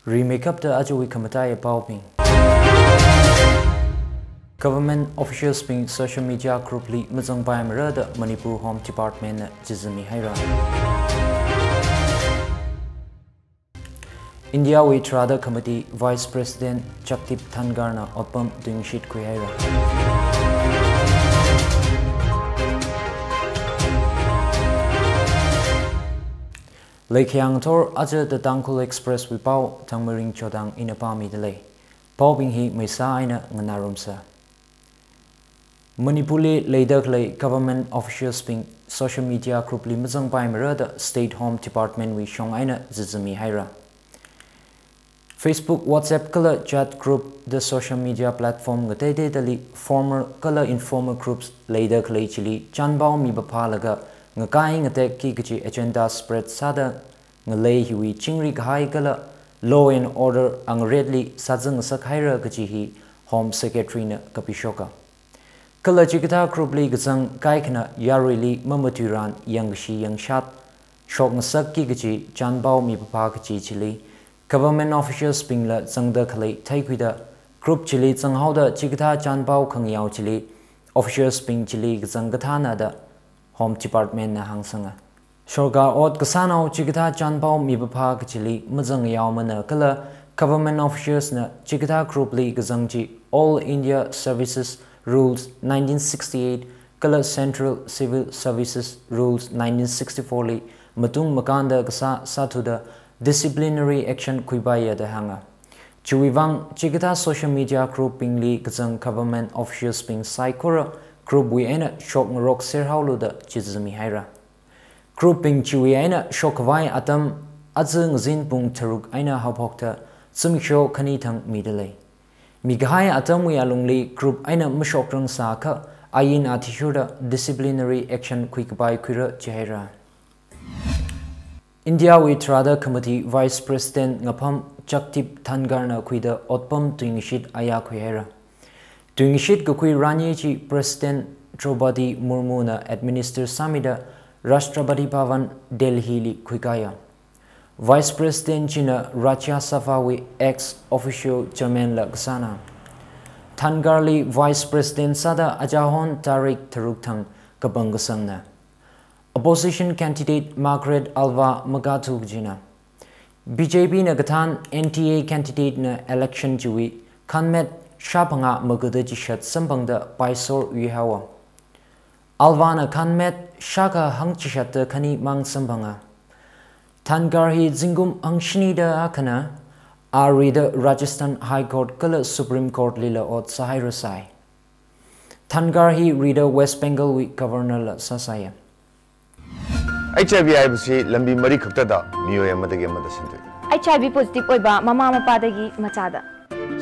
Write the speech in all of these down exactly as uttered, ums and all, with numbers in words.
Rimeikapta ajawui khamataiya paobing. Government officials bing social media group li mazangpaimara da Manipur Home Department na chizami haira. India wui tharāda khamati Vice President Jagdeep Dhankhar na otpam tuingashit khuihaira. Leikhayang thor aja The Tangkhul Express wui pao Thangmeiring Chodang ina pāmidalei. Paobing hi maisa eina nganārumsa. Manipur li leida khalei government officials bing social media group li mazangpaimara da State Home Department wui shong eina chizami haira. Facebook, WhatsApp kala chat group da social media platform ngateiteidali formal kala informal groups leida khalei chili chanpao mipaphalaga ngakai ngatekki kaji agenda spread sāda ngalei hiwui chingri kahai kala law and order angaretli sāzang ngasak haira kaji hi Home Secretary na kapishoka. Kala chikathā group li kazang kaikhana yaruili mamatuiran yangkashi yangshat shok ngasakki kaji chanpao mipaphā kaji chili government officials bingla zangda khalei theikhuida group chili zanghaoda chikathā chanpao khangayao chili officials bing chili kazang kathāna da Home Department na hāngsanga. Sorkar ot kasānao chikathā chanpao mipaphā kachili mazangyao mana kala government officials na chikathā group li kazang chi All India Services Rules nineteen sixty-eight kala Central Civil Services Rules nineteen sixty-four li matung makānda kasā sāthuda disciplinary action khuipaiya da hānga. Chiwui vang chikathā social media group bingli kazang government officials bing saikora group wui eina shok ngarok serhaolu da chizami haira. Group bing chiwui eina shokkhavai atam aja ngazin pung tharuk eina haophokta zimiksho khani thang midalei. Mikahai atamwui alungli group eina mashokrang sākha ain athishurda disciplinary action khuikapai khuira jihaira. India wui tharāda khamati Vice President ngapham Jagdeep Dhankhar na khuida otpam tuingashit aya khuihaira. Tuingashit kakhui rani chi President Draupadi Murmu na administer sāmida Rashtrapati Bhavan, Delhi li khuikaya. Vice President china Rajya Sabha wui ex officio chairman la kasāna. Dhankhar li Vice President sāda achahon tarik tharuk thang kapang kasangna. Opposition candidate Margaret Alva makathu kajina. B J P na kathān N D A candidate na election chiwui khanmet shāphangā magada chishat samphangda paisor yuihaowa. Alva na khanmet shākha hangchishatta khani mang samphanga. Dhankhar hi zingkum hangshinida akhana, a rida Rajasthan High Court kala Supreme Court lila ot sāhairasai. Dhankhar hi rida West Bengal wui Governor la sāsāya. H I V ꯍꯥꯏꯕꯁꯤ ꯂꯝꯕꯤ ꯃꯔꯤ ꯈꯛꯇꯗ ꯃꯤꯑꯣꯏ ꯑꯃꯗꯒꯤ ꯑꯃꯗ ꯁꯟꯗꯣꯛꯏ꯫ H I V positive ꯑꯣꯏꯕ ꯃꯃꯥ ꯃꯄꯥꯗꯒꯤ ꯃꯆꯥꯗ꯫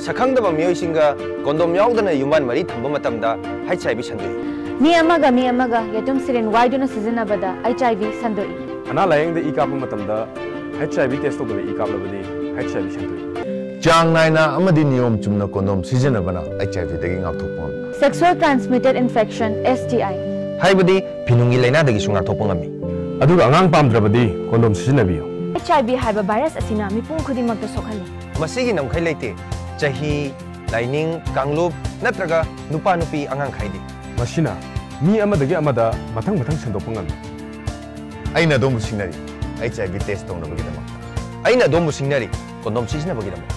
ꯁꯛꯈꯪꯗꯕ ꯃꯤꯑꯣꯏꯁꯤꯡꯒ condom ꯌꯥꯎꯗꯅ ꯌꯨꯝꯕꯥꯟ ꯃꯔꯤ ꯊꯝꯕ ꯃꯇꯝꯗ H I V ꯁꯟꯗꯣꯛꯏ꯫ ꯃꯤ ꯑꯃꯒ ꯃꯤ ꯑꯃꯒ ꯌꯦꯇꯨꯝ syringe ꯋꯥꯏꯗꯨꯅ ꯁꯤꯖꯤꯟꯅꯕꯗ H I V ꯁꯟꯗꯣꯛꯏ꯫ ꯑꯅꯥ ꯂꯥꯌꯦꯡꯗ ꯏ ꯀꯥꯞꯄ ꯃꯇꯝꯗ H I V test ꯇꯧꯗꯕ ꯏ ꯀꯥꯞꯂꯕꯗꯤ H I V ꯁꯟꯗꯣꯛꯏ꯫ ꯆꯥꯡ ꯅꯥꯏꯅ ꯑꯃꯗꯤ ꯅꯤꯌꯣꯝ ꯆꯨꯝꯅ condom ꯁꯤꯖꯤꯟꯅꯕꯅ H I V ꯗꯒꯤ ꯉꯥꯛꯊꯣꯛꯄ ꯉꯝꯃꯤ꯫ Sexual transmitted infection, S T I꯫ ꯍꯥꯏꯕꯗꯤ ꯐꯤꯅꯨꯡꯒꯤ ꯂꯥꯏꯅꯥꯗꯒꯤꯁꯨ ꯉꯥꯛꯊꯣꯛꯄ ꯉꯝꯃꯤ꯫ ꯑꯗꯨꯒ ꯑꯉꯥꯡ ꯄꯥꯝꯗ꯭ꯔꯕꯗꯤ condom ꯁꯤꯖꯤꯟꯅꯕꯤꯌꯨ꯫ H I V ꯍꯥꯏꯕ virus ꯑꯁꯤꯅ ꯃꯤꯄꯨꯝ ꯈꯨꯗꯤꯡꯃꯛꯇ ꯁꯣꯛꯍꯜꯂꯤ꯫ ꯃꯁꯤꯒꯤ ꯉꯝꯈꯩ ꯂꯩꯇꯦ꯫ ꯆꯍꯤ, ꯂꯥꯏꯅꯤꯡ, ꯀꯥꯡꯂꯨꯞ ꯅꯠꯇ꯭ꯔꯒ ꯅꯨꯄꯥ ꯅꯨꯄꯤ ꯑꯉꯥꯡ ꯈꯥꯏꯗꯦ꯫ ꯃꯁꯤꯅ ꯃꯤ ꯑꯃꯗꯒꯤ ꯑꯃꯗ ꯃꯊꯪ ꯃꯊꯪ ꯁꯟꯗꯣꯛꯄ ꯉꯝꯃꯤ꯫ ꯑꯩꯅ ꯑꯗꯣꯝꯕꯨ ꯁꯤꯡꯅꯔꯤ, H I V test ꯇꯧꯅꯕꯒꯤꯗꯃꯛꯇ꯫ ꯑꯩꯅ ꯑꯗꯣꯝꯕꯨ ꯁꯤꯡꯅꯔꯤ, condom ꯁꯤꯖꯤꯟꯅꯕꯒꯤꯗꯃꯛ꯫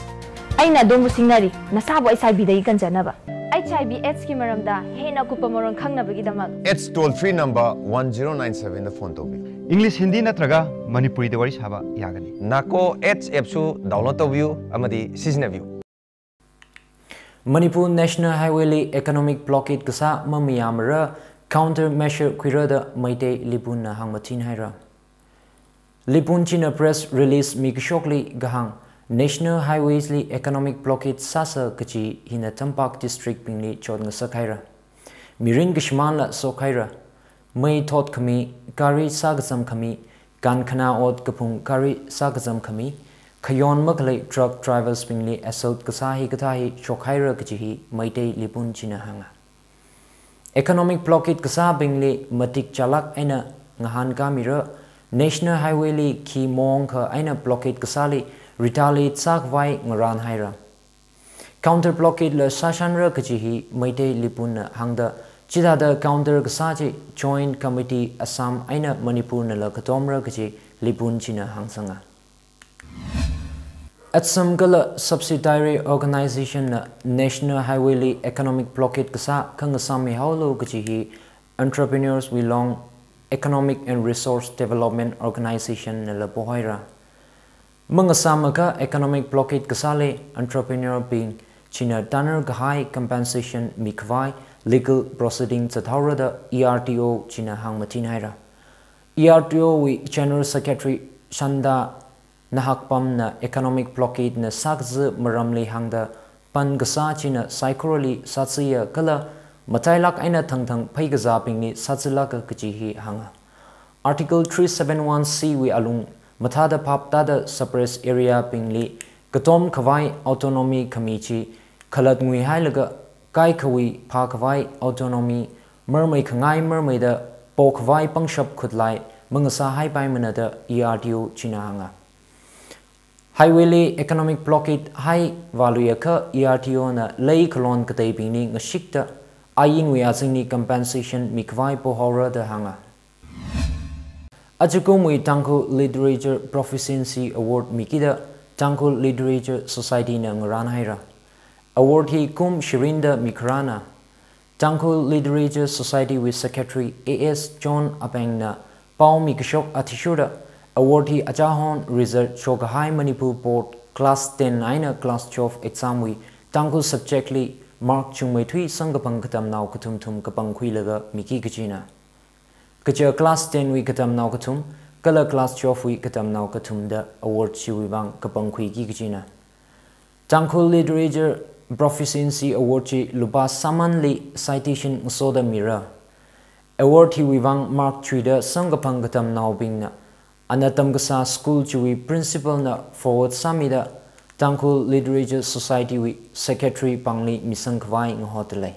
ꯑꯩꯅ ꯑꯗꯣꯝꯕꯨ ꯁꯤꯡꯅꯔꯤ, ꯅꯁꯥꯕꯨ H I V ꯗꯒꯤ ꯀꯟꯖꯅꯕ꯫ H I V AIDS ꯀꯤ ꯃꯔꯝꯗ ꯍꯦꯟꯅ ꯑꯀꯨꯞꯄ ꯃꯔꯣꯜ ꯈꯪꯅꯕꯒꯤꯗꯃꯛ꯫ AIDS toll free number one zero nine seven ꯗ phone ꯇꯧꯕꯤꯌꯨ꯫ English, Hindi ꯅꯠꯇ꯭ꯔꯒ ꯃꯅꯤꯄꯨꯔꯤꯗ ꯋꯥꯔꯤ ꯁꯥꯕ ꯌꯥꯒꯅꯤ꯫ NACO AIDS app ꯁꯨ download ꯇꯧꯕꯤꯌꯨ ꯑꯃꯗꯤ ꯁꯤꯖꯤꯟꯅꯕꯤꯌꯨ꯫ Manipur National Highway li economic blockade kasā mamayāmara counter measure khuirada Meitei Lipun na hāngmathin haira. Lipun china press release mikashokli kahāng National Highways li economic blockade sāsa kaji hina Tampak District bingli chotngasak haira. Mirin kashimānla sok haira. Mei thot khami, gari sākazam khami, kankhanā ot kaphung gari sākazam khami, khayon makhalei truck drivers bingli assault kasā hikathā hi shokhaira kaji hi Meitei Lipun china hānga. Economic blockade kasābingli matik chālāk eina ngahānkāmira, National Highway li khi mongkha eina blockade kasāli retaliate sākhavai ngarānhaira. Counter blockade la sāshānra kaji hi Meitei Lipun na hāngda, chithāda counter kasā chi Joint Committee Assam eina Manipur nala katomra kaji Lipun china hāngsanga. Assam kala subsidiary organization na National Highway li economic blockade kasā khangasāmihaolu kaji hi Entrepreneurs Wilong Economic and Resource Development Organization nala pohaira. Mangasāmakha economic blockade kasāli entrepreneur bing china tānar kahai compensation mikhavai legal proceeding zathaora da E R T O china hāngmathinhaira. E R T O wui General Secretary Shanda Nahakpam na economic blockade na sākaza maramli hāngda, pan kasā china saikorali sāzaya kala matailāk eina thangthang phei kazābingli sāzalāka kaji hi hānga. Article three seven one C wui alung mathāda phap tāda suppressed area bingli katom khavai autonomy khami chi khalatnguihailaga kaikhawui phākhavai autonomy marmei khangai marmeida pokhavai pangshap khutlai mangasāhaipaimana da E R T O china hānga. Highway li economic blockade haivāluiakha E R T O na lei khalon kateibingli ngashikta ainwui azingli compensation mikhavai pohaora da hānga. Ajakumwui Tangkhul Literature Proficiency Award mikida Tangkhul Literature Society na ngarānhaira. Award hi kum shirinda mikharāna. Tangkhul Literature Society wui Secretary A S John Apeng na pao mikashok athishurda award hi achahon result shokahai Manipur Board Class ten eina Class twelve exam wui Tangkhul subject li mark chungmeithui samkaphang katamnao kathumthum kapangkhuilaga miki kajina. Kaja Class ten wui katamnao kathum kala Class twelve wui katamnao kathumda award chiwui vang kapangkhuiki kajina. Tangkhul Literature Proficiency Award chi lupā sāmanli citation ngasoda mira. Award hiwui vang mark chuida samkaphang katamnaobingna ana tamkasā school chiwui principal na forward sāmida Tangkhul Literature Society wui secretary pāngli misangkhavai ngahotda lei.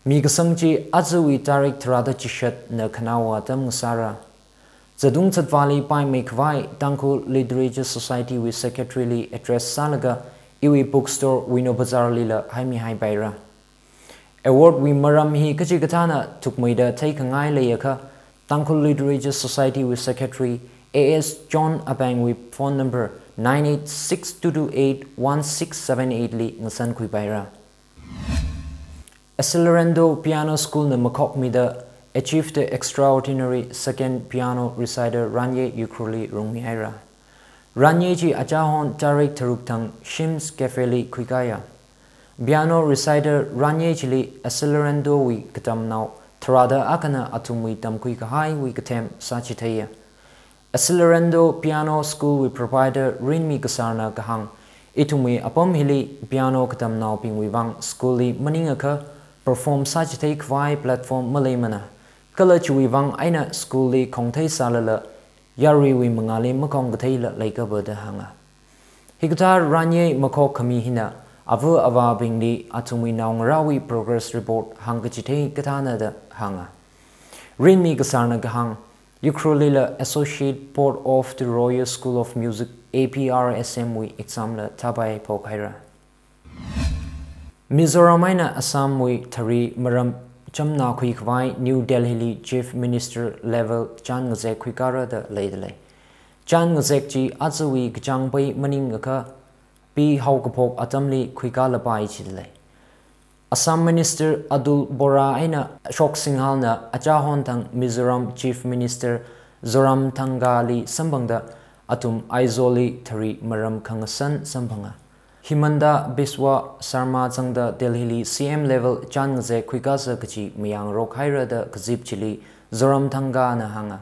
Mikasang chi ajawui tarik tharāda chishatna khanaowa atam ngasāra. Zatung zatvāli paimeikhavai Tangkhul Literature Society wui secretary li address sālaga iwui bookstore Wino Bazar lila haimihaipaira. Award wui maram hi kachikathāna thukmeida theikhangai leiakha Tangkhul Literature Society wui secretary A S John Apeng wui phone number nine eight six two two eight one six seven eight li ngasankhuipaira. Accelerando Piano School na makhokmida Achieve the Extraordinary Second Piano Recital Ranye Ukhrulli rungmihaira. Ranye chi achahon tarik tharuk thang Shims Cafe li khuikāya. Piano recital Ranye chili Accelerando wui katamnao tharāda akhana athumwui tamkhui kahaiwui kathem sāchitheiya. Accelerando Piano School wui proprietor Rinmi Kasarna kahāng, ithumwui apam hili piano katamnaobingwui vang school li maningakha perform sāchitheikhavai platform maleimana. Kala chiwui vang eina school li khongthei sālala yaruiwui mangāli makhong katheila leikapa da hānga. Hikathā Ranye makhok khami hina ava avābingli athumwui naongarāwui progress report hāngkachithei kathāna da hānga. Rinmi Kasarna kahāng, Ukhrulila Associate Board of the Royal School of Music, A P R S M wui exam la thapai phokhaira. Mizoram eina Assam wui thari maram chamna khuikhavai New Delhi li Chief Minister level chān ngazek khuikāra da leidalei. Chān ngazek chi ajawui kachāngpai maningakha pi haokaphok atamli khuikālapai chidalei. Assam Minister Atul Bora eina Ashok Singhal na achahon thang Mizoram Chief Minister Zoramthanga li samphangda athum Aizawl li thari maram khangasan samphanga. Himanta Biswa Sarma zangda Delhi li C M level chān ngazek khuikāsa kachi mayāngarok haira da kazip chili Zoramthanga na hānga.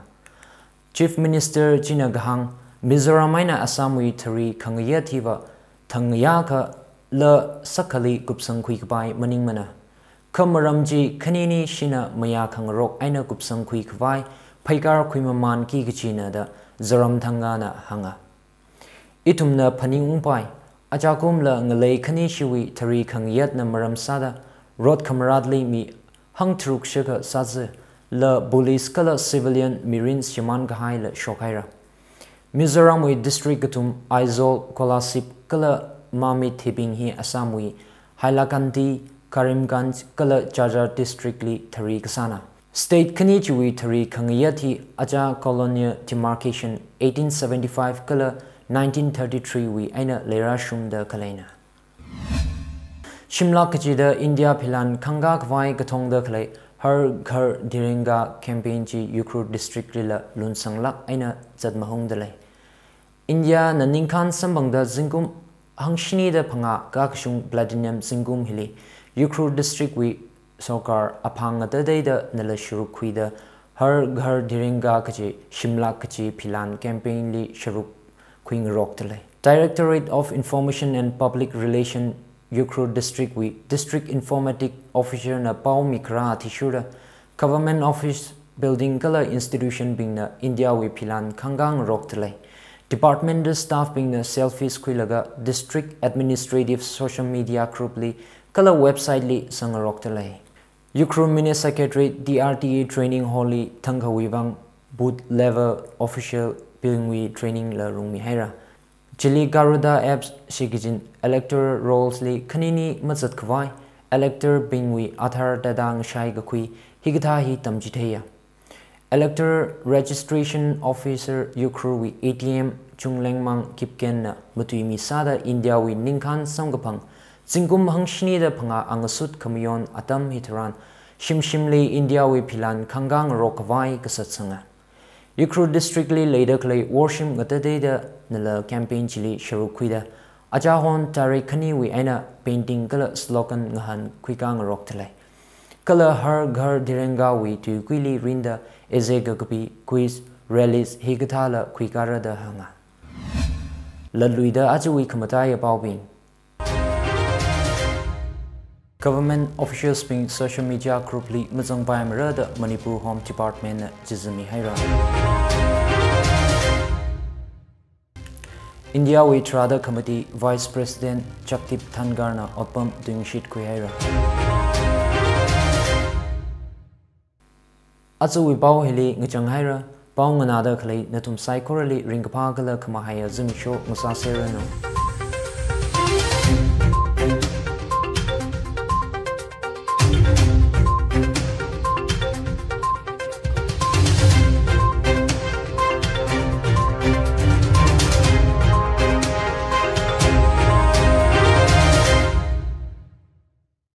Chief Minister china kahāng, Mizoram eina Assam wui thari khangayat hiva thangayā khala sakhali kupsang khuikapai maningmana. Kha maram chi khanini shina mayā khangarok eina kupsang khuikhavai phaikar khuimamānki kachina da Zoramthanga na hānga. Ithumna phaningungpai, achakumla ngalei khani shiwui thari khangayatna maram sāda road khamaratli mi hangtharuk shakha sāzala police kala civilian mirin shimān kahaila shokhaira. Mizoramwui district kathum Aizawl, Kolasib kala Mamit hibing hi Assamwui Hailakandi, Karimganj kala Cachar district li thari kasāna. State khani chiwui thari khangayat hi aja colonial demarcation eighteen seventy-five kala nineteen thirty-three wui eina leirāshungda khaleina. Shimlak kachida India philan khangakhavai kathongda khalei Har Ghar Tiranga campaign chi Ukhrul district lila lunsanglāk eina zatmahungda lei. India na ningkhān samphangda zingkum hangshinida phangā kakashung platinum zingkum hili Ukhrul district wui sorkar aphang ngatateida nala sharuk khuida Har Ghar Tiranga kachi shimlak kachi philan campaign li sharuk khuingarokda lei. Directorate of Information and Public Relation Ukhrul district wui district informatic officer na pao mikharā athishurda government office building kala institution bingna India wui philan khangakngarokda lei. Departmental staff bingna selfies khuilaga district administrative social media group li kala website li sangngarokda lei. Ukhrul Mini Secretariat D R T A Training Hall li thangkhawui vang booth level official bingwui training la rungmihaira. Chili Garuda apps shikachin electoral rolls li khanini mazatkhavai elector bingwui Aadhaar data ngashai kakhui hikathā hi tamchitheiya. Electoral Registration Officer Ukhrul wui A T M Chunglengmang Kipgen na matuimi sāda India wui ningkhān samkaphang zingkum hangshinida phangā angasut khamayon atam hitharan shimshimli India wui philan khangakngarok khavai kasatsanga. Ukhrul district li leida khalei worshim ngatateida nala campaign chili sharuk khuida achahon tarik khaniwui eina painting kala slogan ngahān khuikakngarokda lei. Kala Har Ghar Tiranga wui tuikuili rinda essay kakapi, quiz, rallies hikathāla khuikārada hānga. Latluida ajawui khamataiya paobing. Government officials bing social media group li mazangpaimara da Manipur Home Department na chizamihaira. India wui tharāda khamati Vice President Jagdeep Dhankhar na otpam tuingashit khuihaira. Ajawui pao hili ngachanghaira, pao nganāda khalei nathum saikorali ringkaphā kala khamahaiya zimiksho ngasāserranu.